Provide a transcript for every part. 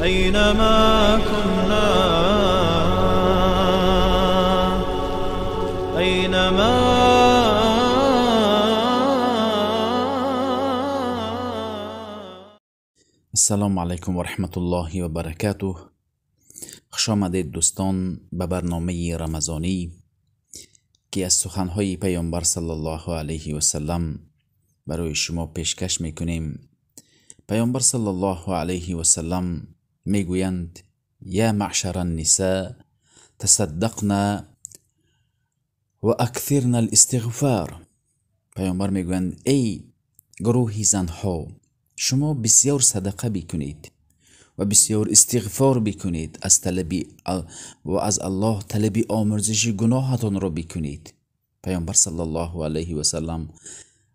أينما كنا، أينما. السلام علیکم و رحمت الله و برکاته. خوش آمدید دوستان به برنامه رمضانی که از سخنهای پیامبر صلی الله علیه و سلم برای شما پیشکش میکنیم. پیامبر صلی الله علیه و سلم میگویند: یا معشر النساء تصدقنا و اکثرنا الاستغفار. پیامبر میگویند: ای گروه زنها، شما بسیار صدقه بکنید و بسیار استغفار بکنید، از طلب و از الله طلب آمرزش گناهتان را بکنید. پیامبر صلی الله علیه و سلم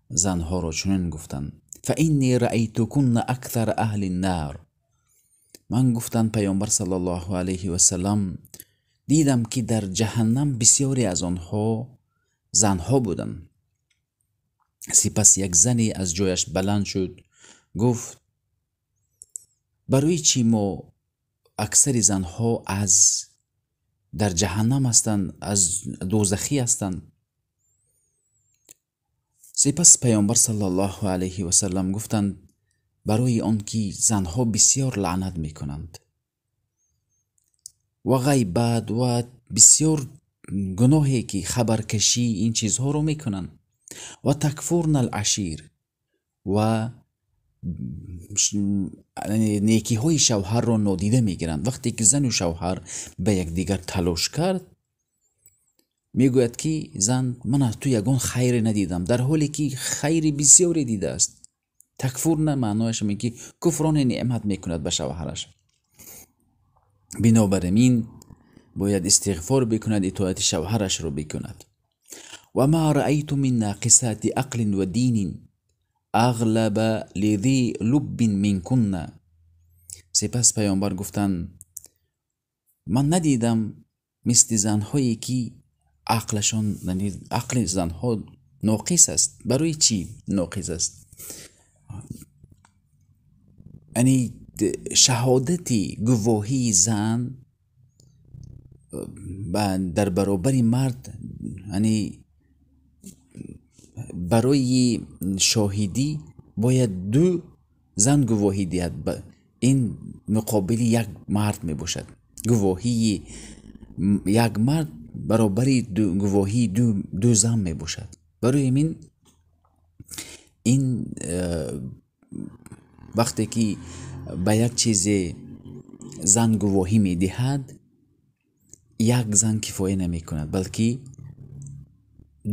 زنها را چنین گفتند: فانی رأیتکن اکثر اهل النار. من گفتند پیامبر صلی الله علیه و سلم، دیدم که در جهنم بسیاری از آنها زنها بودند. سپس یک زنی از جایش بلند شد، گفت: برای چی ما اکثر زنها از در جهنم هستند، از دوزخی هستند؟ سپس پیامبر صلی الله علیه و سلم گفتند: برای آنکه زنها بسیار لعنت میکنند و غیبت و بسیار گناهی که خبرکشی این چیزها رو میکنند، و تکفرن العشیر، و نیکی های شوهر را نادیده میگیرند. وقتی که زن و شوهر به یکدیگر تلاش کرد، میگوید که زن: من از تو یگان خیر ندیدم، در حالی که خیر بسیاری دیده است. تکفر نه معنایش میگه که کفران نعمت میکند به شوهرش. بنابراین باید استغفار بکند، اطاعت شوهرش را بکند. و ما رأیت من ناقصات عقل و دین اغلب لذی لب منکن. سپس پیامبر گفتند: من ندیدم مثل زنهایی که عقلشان، یعنی عقل زنها ناقص است. برای چی ناقص است؟ یعنی شهادت گواهی زن در برابر مرد، یعنی برای شاهدی باید دو زن گواهی دهد، این مقابل یک مرد می باشد. گواهی یک مرد برابر گواهی دو زن می باشد. برای این وقتی که به یک چیز زن گواهی می دهد، یک زن کفایه نمی کند، بلکه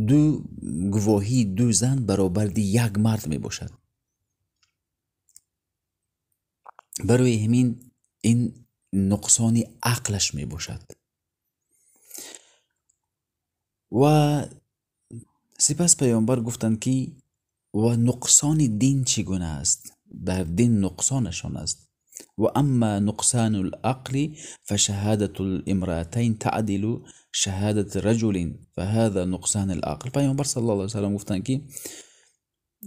دو گواهی دو زن برابر یک مرد می باشد. برای همین این نقصان عقلش می باشد. و سپس پیامبر گفتند که و نقصان دین چگونه است؟ در دین نقصانشان است. و اما نقصان العقل فشهادة الامرأتين تعدل شهادة رجل فهذا نقصان العقل. پیامبر صلی الله علیه و سلم گفتند که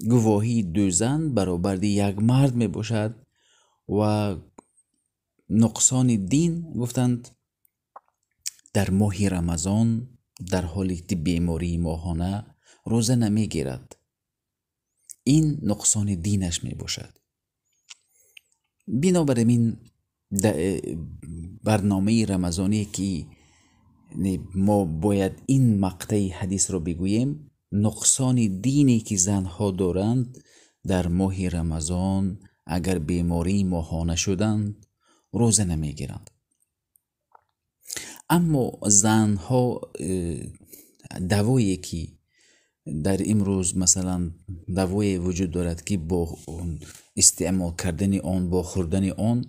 گواهی دو زن برابر یک مرد می باشد. و نقصان دین گفتند در ماه رمضان در حال بیماری ماهانه روزه نمی گیرد، این نقصان دینش می باشد. بنابراین برنامه رمضانی که ما باید این مقطع حدیث رو بگوییم، نقصان دینی که زنها دارند در ماه رمضان اگر بیماری ماهانه شدند روزه نمیگیرند. اما زنها دوایی که در امروز مثلا دوای وجود دارد که با استعمال کردن آن، با خوردن آن،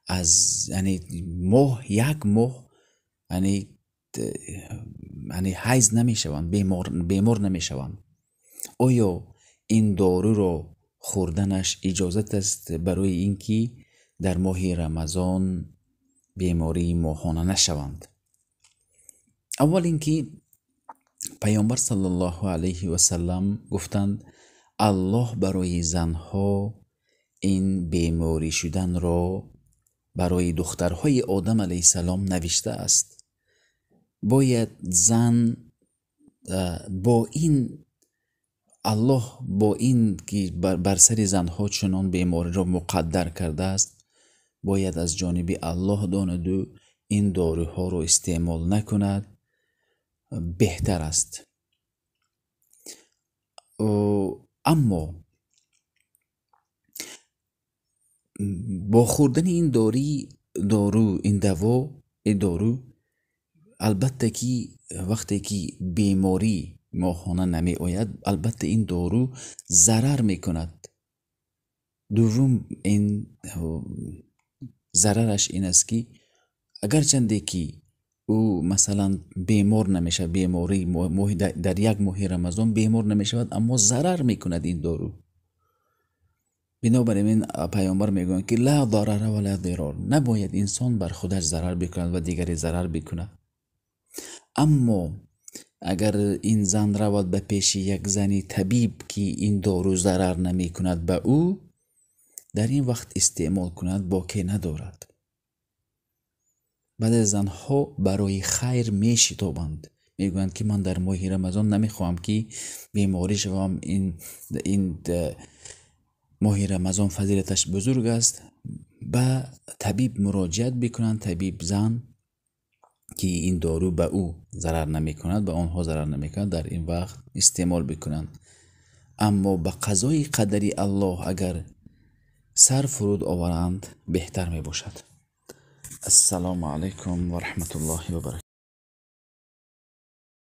از یعنی ماه یک ماه یعنی حیض نمیشوند، بیمار نمیشوند. آیا این دارو را خوردنش اجازت است برای اینکه در ماه رمضان بیماری ماهانه نشوند؟ اول اینکه پیامبر صلی الله علیه و سلم گفتند الله برای زنها این بیماری شدن را барои духтарҳои Одам алайҳиссалом навишта аст. Бояд зан бо ин Аллоҳ бо ин ки бар сари занҳо чунон бемориро муқаддар кардааст, бояд аз ҷониби Аллоҳ донаду ин доруҳоро истеъмол накунад беҳтар аст. Аммо бо хӯрдани ин дору, ин даво, ин дору, албатта ки вақте ки беморӣ моҳона намеояд, албатта ин дору зарар мекунад. Дуввум, ин зарараш ин аст ки агарчанде ки ӯ масалан бемор намешавад, беморӣ дар як моҳи Рамазон бемор намешавад, аммо зарар мекунад ин дору. Бинобар ин пайғамбар мегӯянд ки ла дарара ва ла дирор, набояд инсон бар худаш зарар бикунад ва дигаре зарар бикунад. Аммо агар ин зан равад ба пеши як зани табиб ки ин дору зарар намекунад ба ӯ, дар ин вақт истеъмол кунад боке надорад. Баъзе занҳо барои хайр мешитобанд, мегӯянд ки ман дар моҳи Рамазон намехоҳам ки беморӣ шавам, ин моҳи Рамазон фазилаташ бузург аст. Ба табиб муроҷиат бикунанд, табиб зан ки ин дору ба ӯ зарар намекунад, ба онҳо зарар намекунад, дар ин вақт истеъмол бикунанд. Аммо ба қазои қадари Аллоҳ агар сар фуруд оваранд беҳтар мебошад. Ассалому алайкум ва раҳматуллоҳи ва баракатуҳ.